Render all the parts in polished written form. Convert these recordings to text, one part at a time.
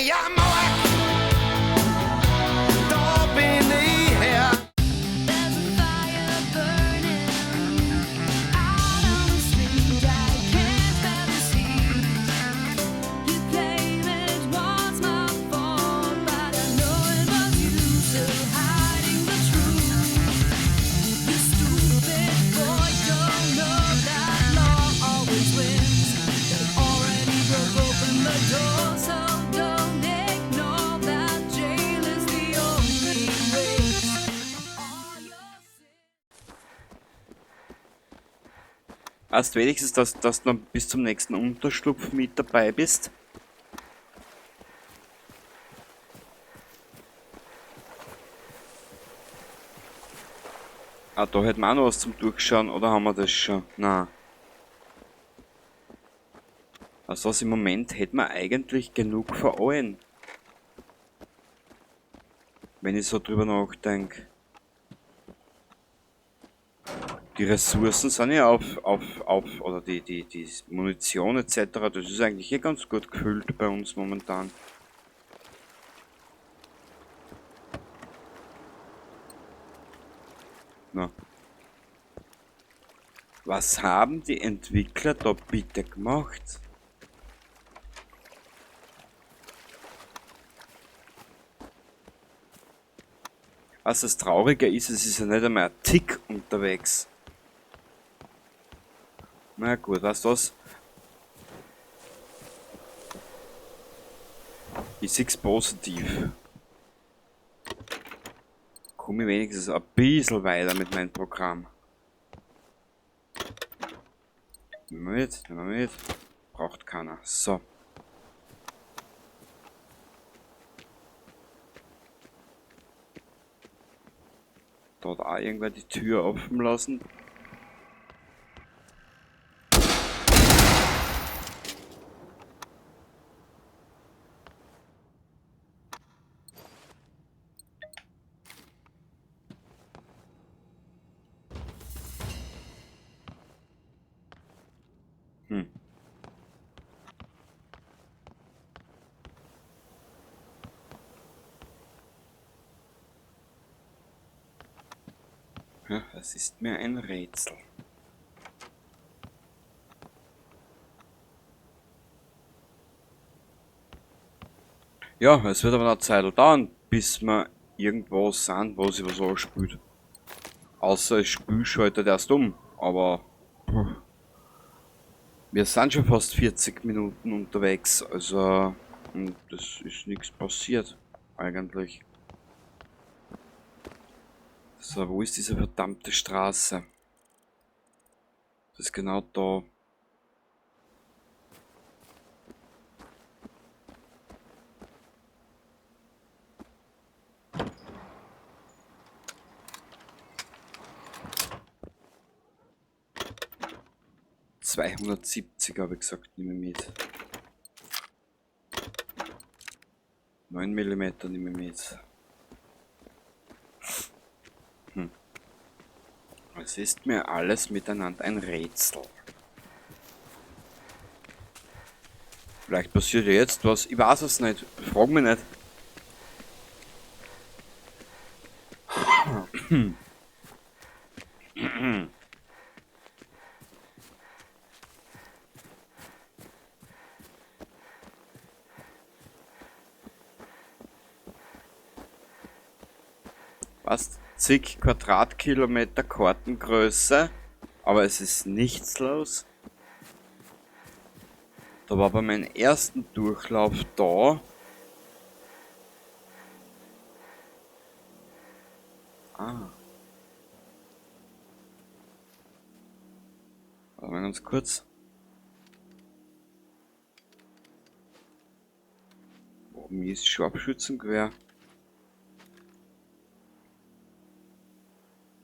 Steiermark, da bin ich her. There's a fire burning out on the street. I can't bear this heat. You claim it was my fault, but I know it was you still hiding the truth. You stupid boy, don't know that law always wins. They already broke open the door, so don't ignore that jail is the only race. All your sins. Weißt wenigstens, dass du noch bis zum nächsten Unterschlupf mit dabei bist. Ah, da hätten wir auch noch was zum Durchschauen, oder haben wir das schon? Nein. Also im Moment hätten wir eigentlich genug vor allen. Wenn ich so drüber nachdenke. Die Ressourcen sind ja auf, oder die Munition et cetera, das ist eigentlich eh ganz gut gefüllt bei uns momentan. Na. Was haben die Entwickler da bitte gemacht? Was das Traurige ist, es ist ja nicht einmal ein Tick unterwegs. Na gut, weißt du was? Ich seh's positiv. Komme ich wenigstens ein bisschen weiter mit meinem Programm. Nehmen wir mit, nehmen wir mit. Braucht keiner. So. Da hat auch irgendwer die Tür offen lassen. Ja, es ist mir ein Rätsel. Ja, es wird aber noch Zeit dauern, bis wir irgendwo sind, wo sich was anspielt. Außer das Spiel schaltet erst um, aber puh. Wir sind schon fast 40 Minuten unterwegs, also und das ist nichts passiert eigentlich. So, wo ist diese verdammte Straße? Das ist genau da. 270 habe ich gesagt, nehme ich mit. 9 Millimeter nehme ich mit. Es ist mir alles miteinander ein Rätsel. Vielleicht passiert ja jetzt was, ich weiß es nicht, frag mich nicht. Fast zig Quadratkilometer Kartengröße, aber es ist nichts los. Da war bei meinem ersten Durchlauf da. Ah. Warte mal ganz kurz. Oben ist Scharfschützengewehr.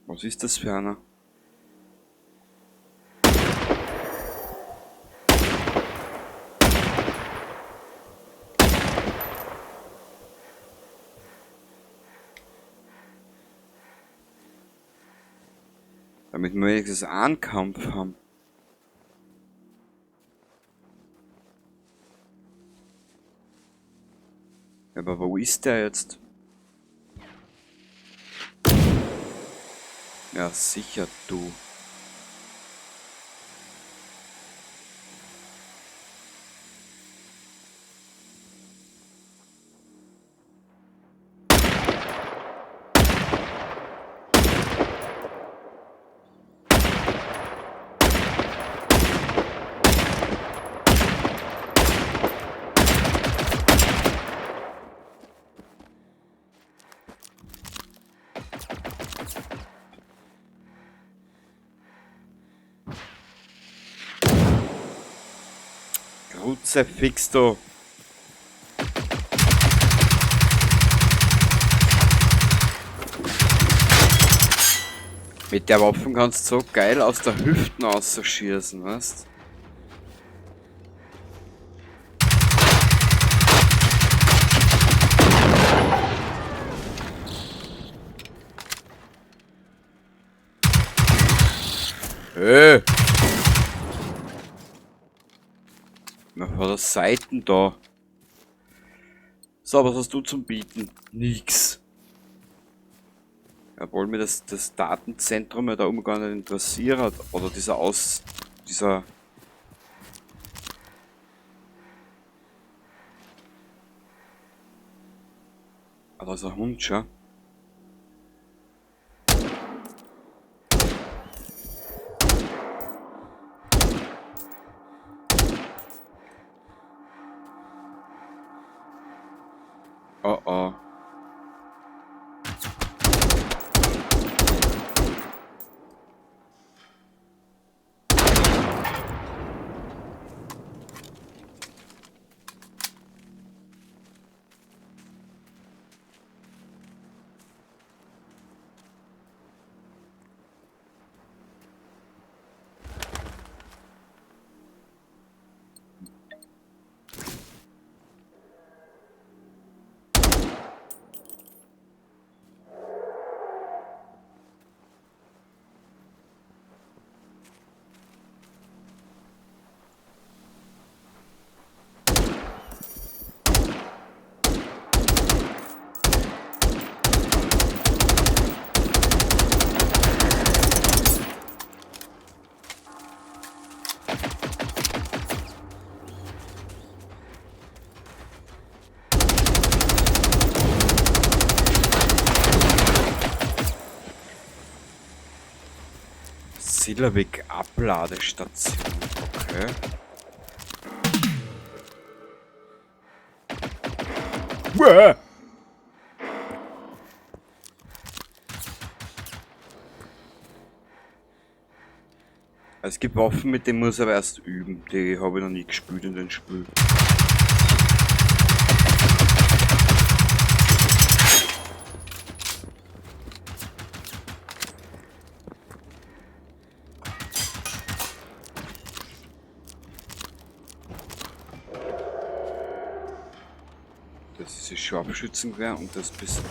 Was ist das für einer? Damit wir wenigstens einen Kampf haben. Aber wo ist der jetzt? Ja, sicher, du. Kruzifix, du. Mit der Waffe kannst du so geil aus der Hüften ausschießen, weißt? Hey! Na, von der Seiten da. So, was hast du zum Bieten? Nix. Obwohl mir das Datenzentrum ja da oben gar nicht interessiert hat. Oder dieser Aus... dieser... Ah, da ist ein Hund schon. Oh oh. Silavik Abladestation. Okay. Uah! Es gibt Waffen, mit denen muss ich aber erst üben. Die habe ich noch nie gespielt in den Spiel. Das ist das Scharfschützengewehr und das bist du.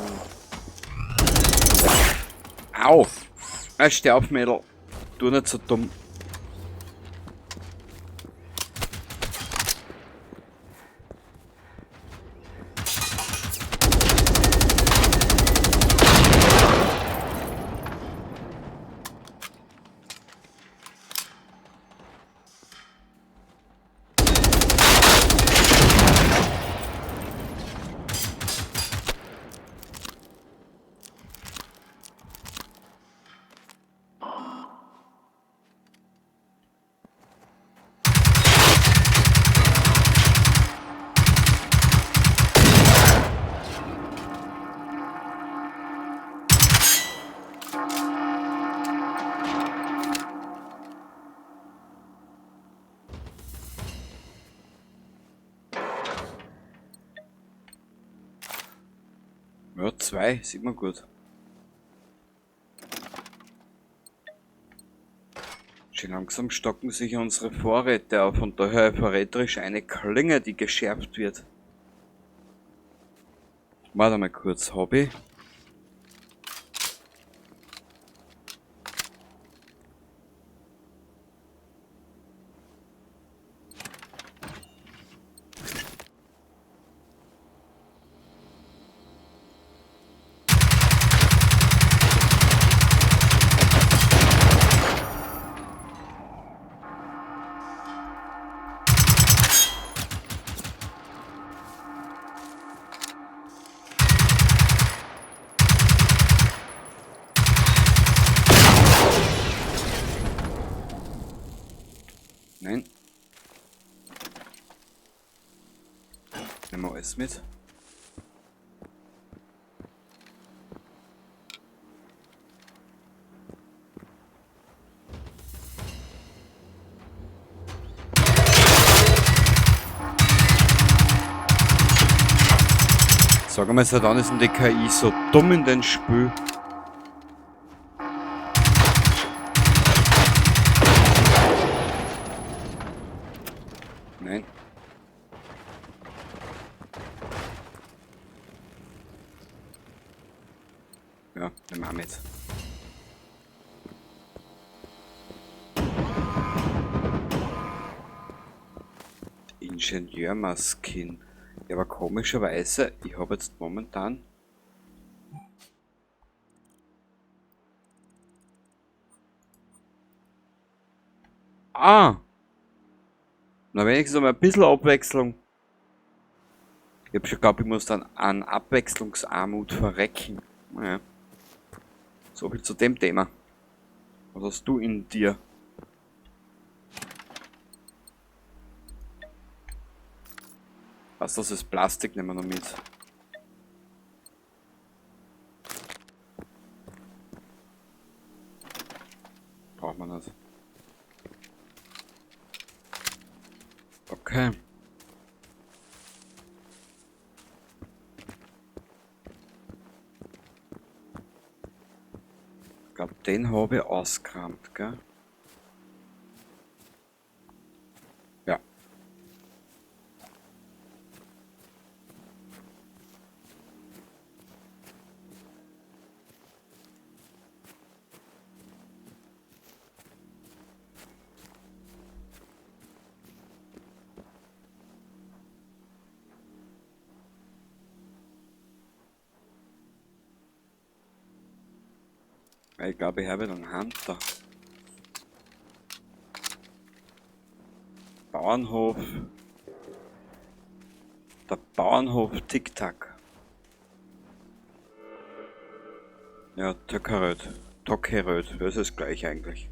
Au! Steh auf, Mädel. Tu nicht so dumm. Ja, 2, sieht man gut. Schön langsam stocken sich unsere Vorräte auf und daher verräterisch eine Klinge, die geschärft wird. Warte mal kurz, Hobby. Nehmen wir alles mit. Sag mal, seit wann ist denn die KI so dumm in den Spiel? Nein. Ja, nehmen wir mit. Ingenieurmaskin. Ja, aber komischerweise, ich habe jetzt momentan Ah! Na, wenigstens einmal ein bisschen Abwechslung. Ich hab schon geglaubt, ich muss dann an Abwechslungsarmut verrecken. Naja. So viel zu dem Thema. Was hast du in dir? Was, das ist Plastik, nehmen wir noch mit. Braucht man nicht. Okay. Ich glaube, den habe ich ausgekramt, gell? Ja. Ich glaube, ich habe einen Hunter. Bauernhof. Der Bauernhof Tic-Tac. Ja, Töckeröd. Tockeröd. Das ist gleich eigentlich.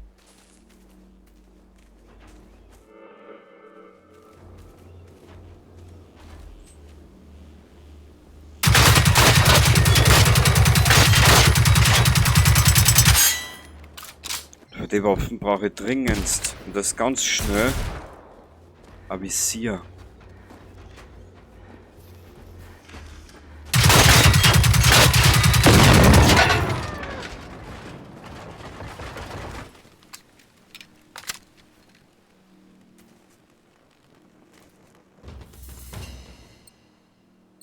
Für die Waffen brauche ich dringendst. Und das ganz schnell. Ein Visier.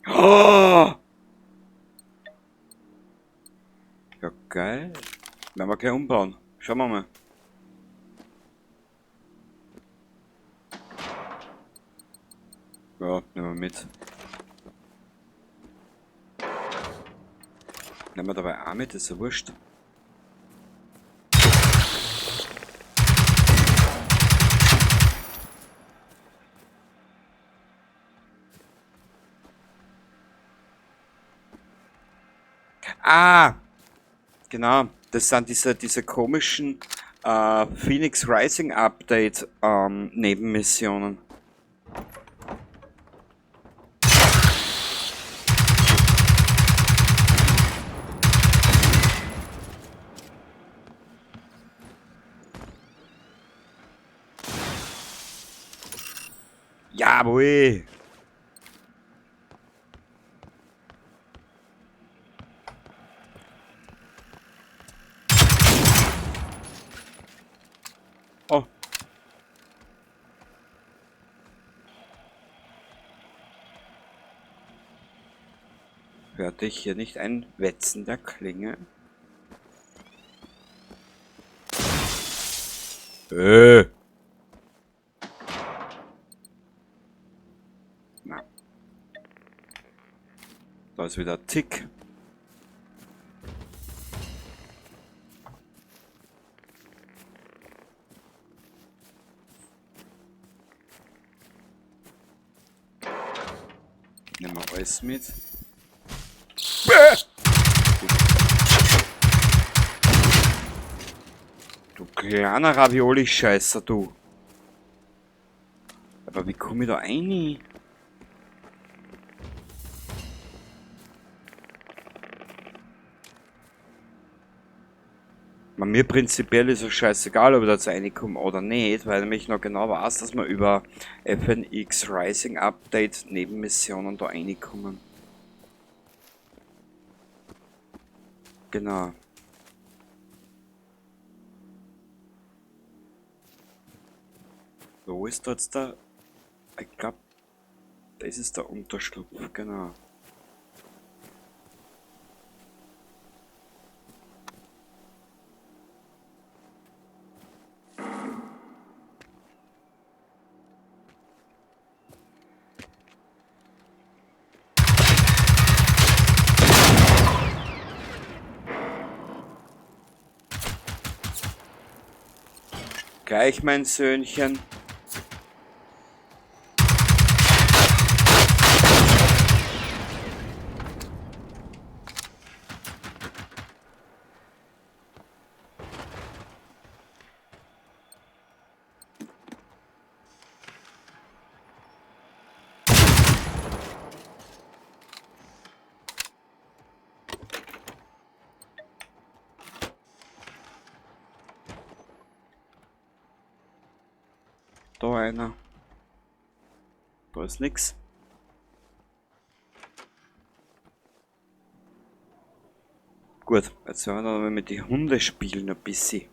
Oh! Ja, geil. Werden wir gleich umbauen. Schauen wir mal. Ja, nehmen wir mit. Nehmen wir dabei auch mit, ist ja wurscht. Ah! Genau, das sind diese komischen Fenyx Rising Update Nebenmissionen. Jawohl! Oh. Hörte ich hier nicht ein Wetzen der Klinge? Na. Da ist wieder Tick. Nehmen wir alles mit. Du kleiner Ravioli-Scheißer, du. Aber wie komm ich da rein? Mir prinzipiell ist es scheißegal, ob ich da jetzt reinkomme oder nicht, weil ich nämlich noch genau weiß, dass wir über FNX Rising Update Nebenmissionen da reinkommen. Genau. Wo ist da jetzt der? Ich glaub, das ist der Unterschlupf, genau. Gleich, mein Söhnchen. Da einer. Da ist nix. Gut, jetzt werden wir noch mit den Hunden spielen ein bisschen.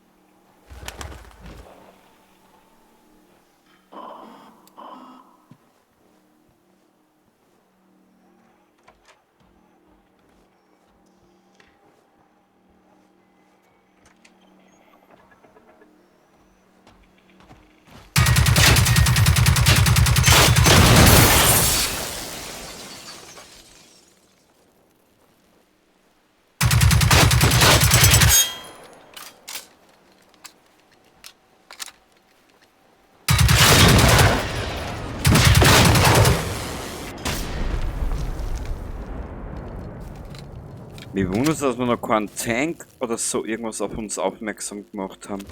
Mich wundert, dass wir noch keinen Tank oder so irgendwas auf uns aufmerksam gemacht haben.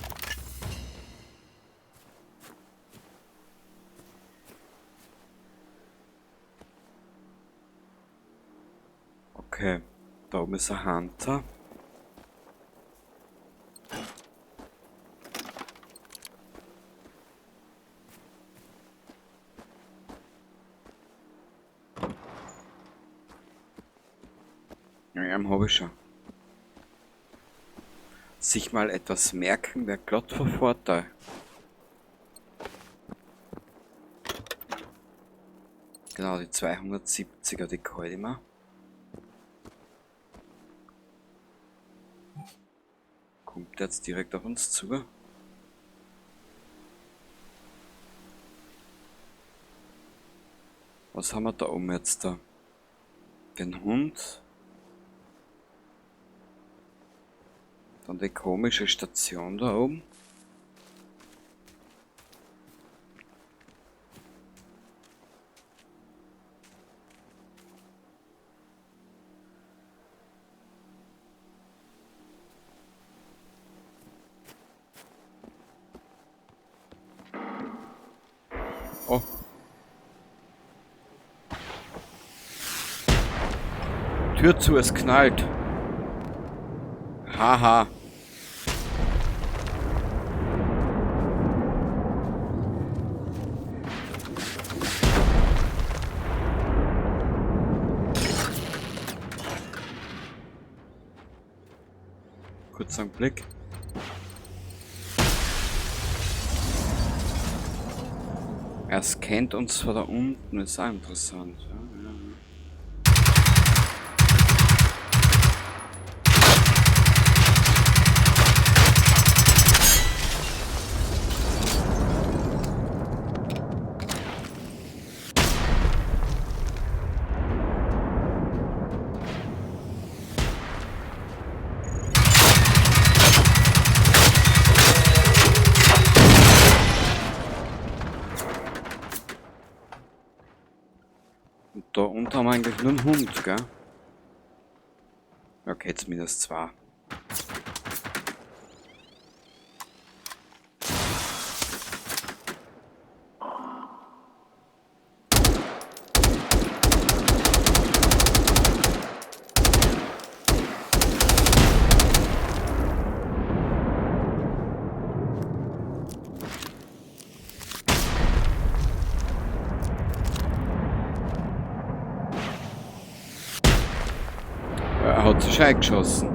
Okay, da oben ist ein Hunter. Ja, hab ich schon. Sich mal etwas merken, wäre glatt von Vorteil. Genau, die 270er, die kann ich mir. Kommt der jetzt direkt auf uns zu? Was haben wir da oben jetzt da? Den Hund. Dann die komische Station da oben. Oh. Tür zu, es knallt. Haha. Kurz einen Blick. Er scannt uns von da unten, ist auch interessant. Ja, ja, ja. Da unten haben wir eigentlich nur einen Hund, gell? Okay, zumindest zwei. Er hat sich eingeschossen.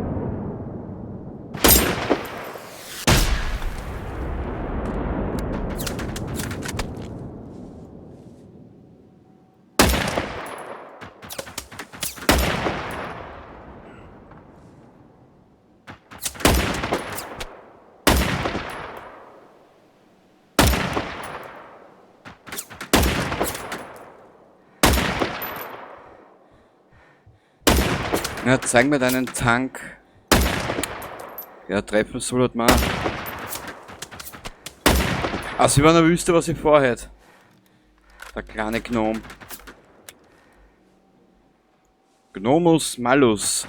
Ja, zeig mir deinen Tank. Ja, treffen soll halt mal. Also, ich war in der Wüste, was ich vorhätte. Der kleine Gnom. Gnomus Malus.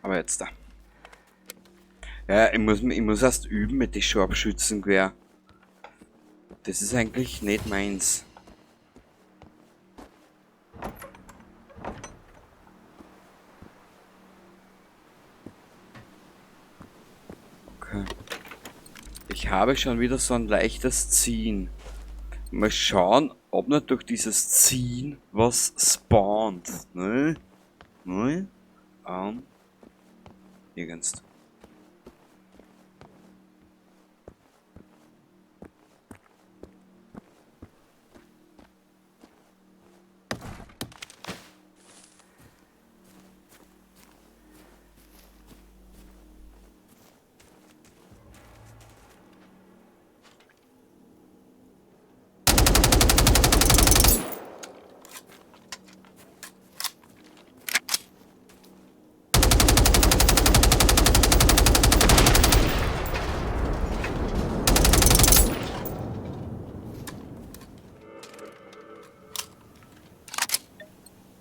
Aber jetzt da. Ja, ich muss erst üben mit den Scharfschützengewehr. Das ist eigentlich nicht meins. Okay. Ich habe schon wieder so ein leichtes Ziehen. Mal schauen, ob nicht durch dieses Ziehen was spawnt. Ne? Ne? Nirgends.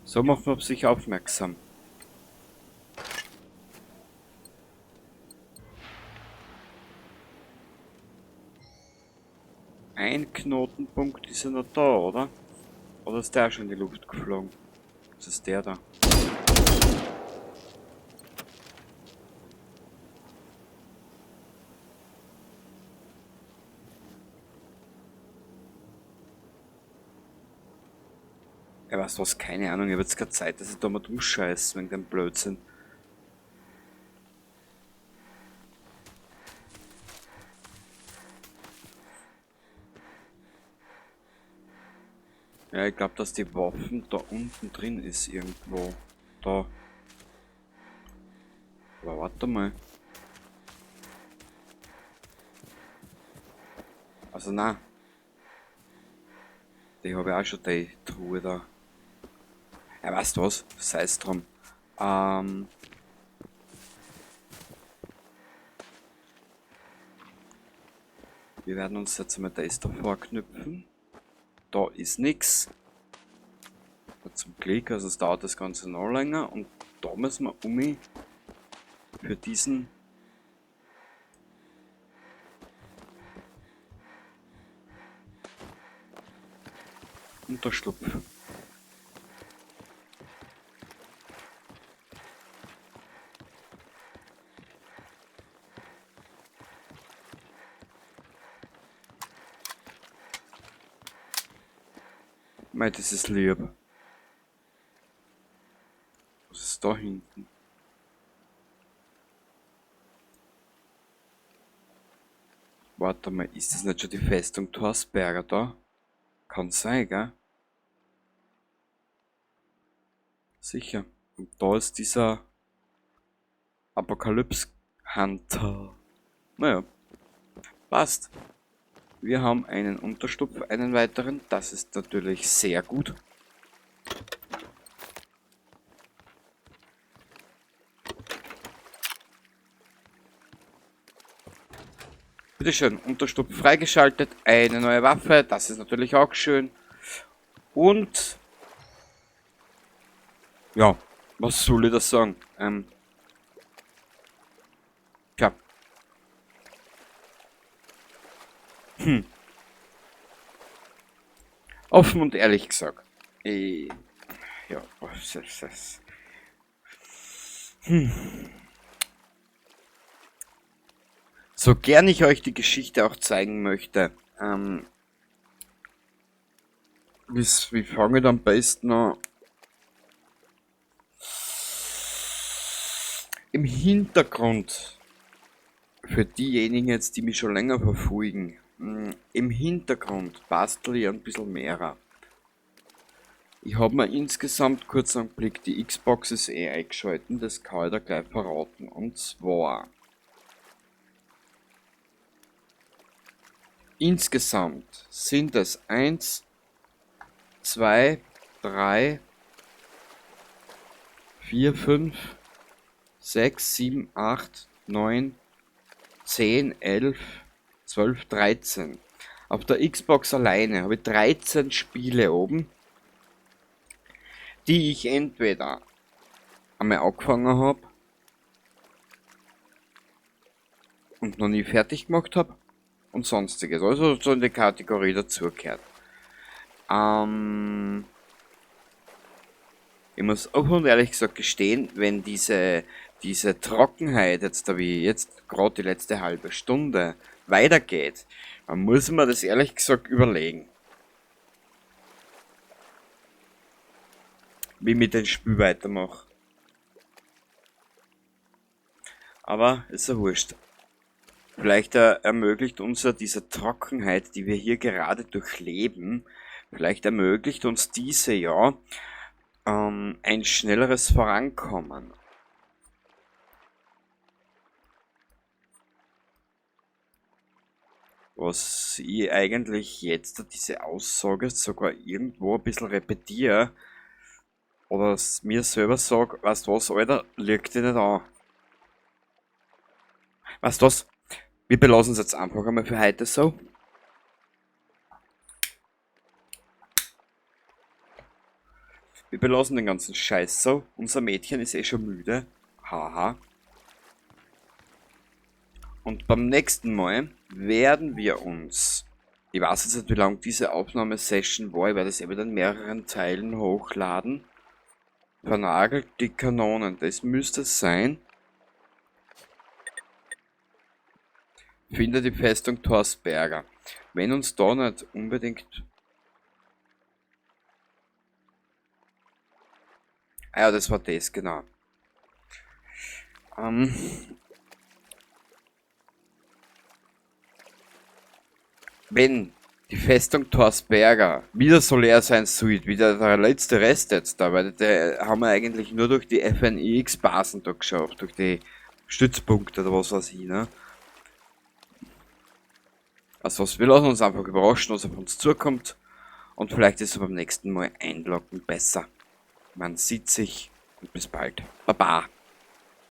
So macht man auf sich aufmerksam. Ein Knotenpunkt ist ja noch da, oder? Oder ist der schon in die Luft geflogen? Das ist der da. Ja, weißt du was, keine Ahnung, ich hab jetzt keine Zeit, dass ich da mal rumscheiße wegen dem Blödsinn. Ja, ich glaub, dass die Waffen da unten drin ist irgendwo. Da. Aber warte mal. Also na. Die hab ich auch schon, die Truhe da. Ja, weißt du was? Sei's drum. Wir werden uns jetzt mal das da vorknüpfen. Da ist nix. Zum Klick, also es dauert das Ganze noch länger. Und da müssen wir für diesen Unterschlupf. Mei, das ist lieb. Was ist da hinten? Warte mal, ist das nicht schon die Festung Thorsberger da? Kann sein, gell? Sicher. Und da ist dieser Apokalypse Hunter. Naja. Passt. Wir haben einen Unterschlupf, einen weiteren. Das ist natürlich sehr gut. Bitteschön, Unterschlupf freigeschaltet, eine neue Waffe, das ist natürlich auch schön. Und ja, was soll ich da sagen? Tja. Offen und ehrlich gesagt. Ich, ja, was ist das? So gern ich euch die Geschichte auch zeigen möchte, wie fange ich am besten an? Im Hintergrund, für diejenigen jetzt, die mich schon länger verfolgen, im Hintergrund bastel ich ein bisschen mehrer. Ich hab mir insgesamt kurz einen Blick, die Xbox ist eh eingeschalten, das kann ich da gleich verraten. Und zwar insgesamt sind es 1, 2, 3, 4, 5, 6, 7, 8, 9, 10, 11, 12, 13. Auf der Xbox alleine habe ich 13 Spiele oben, die ich entweder einmal angefangen hab und noch nie fertig gemacht hab und sonstiges. Also so in die Kategorie dazugehört. Ich muss auch und ehrlich gesagt gestehen, wenn diese Trockenheit jetzt da wie jetzt grad die letzte halbe Stunde weitergeht, dann muss man das ehrlich gesagt überlegen. Wie ich mit dem Spiel weitermache. Aber ist ja wurscht. Vielleicht ermöglicht uns ja diese Trockenheit, die wir hier gerade durchleben, vielleicht ermöglicht uns diese ja ein schnelleres Vorankommen. Was ich eigentlich jetzt diese Aussage sogar irgendwo ein bisschen repetiere oder mir selber sag, weißt du was, Alter, leg dich nicht an. Weißt du was? Wir belassen es jetzt einfach einmal für heute so. Wir belassen den ganzen Scheiß so. Unser Mädchen ist eh schon müde. Haha. Und beim nächsten Mal werden wir uns... Ich weiß jetzt nicht, wie lang diese Aufnahmesession war. Ich werde es eh wieder in mehreren Teilen hochladen. Vernagelt die Kanonen. Das müsste es sein. Finde die Festung Torsberger. Wenn uns da nicht unbedingt... Ah ja, das war das, genau. Wenn die Festung Torsberger wieder so leer sein sollte, wie der letzte Rest jetzt da, weil der haben wir eigentlich nur durch die F N I X-Basen da geschafft, durch die Stützpunkte oder was weiß ich, ne? Also was, wir lassen uns einfach überraschen, was auf uns zukommt, und vielleicht ist es beim nächsten Mal einloggen besser. Man sieht sich und bis bald. Baba.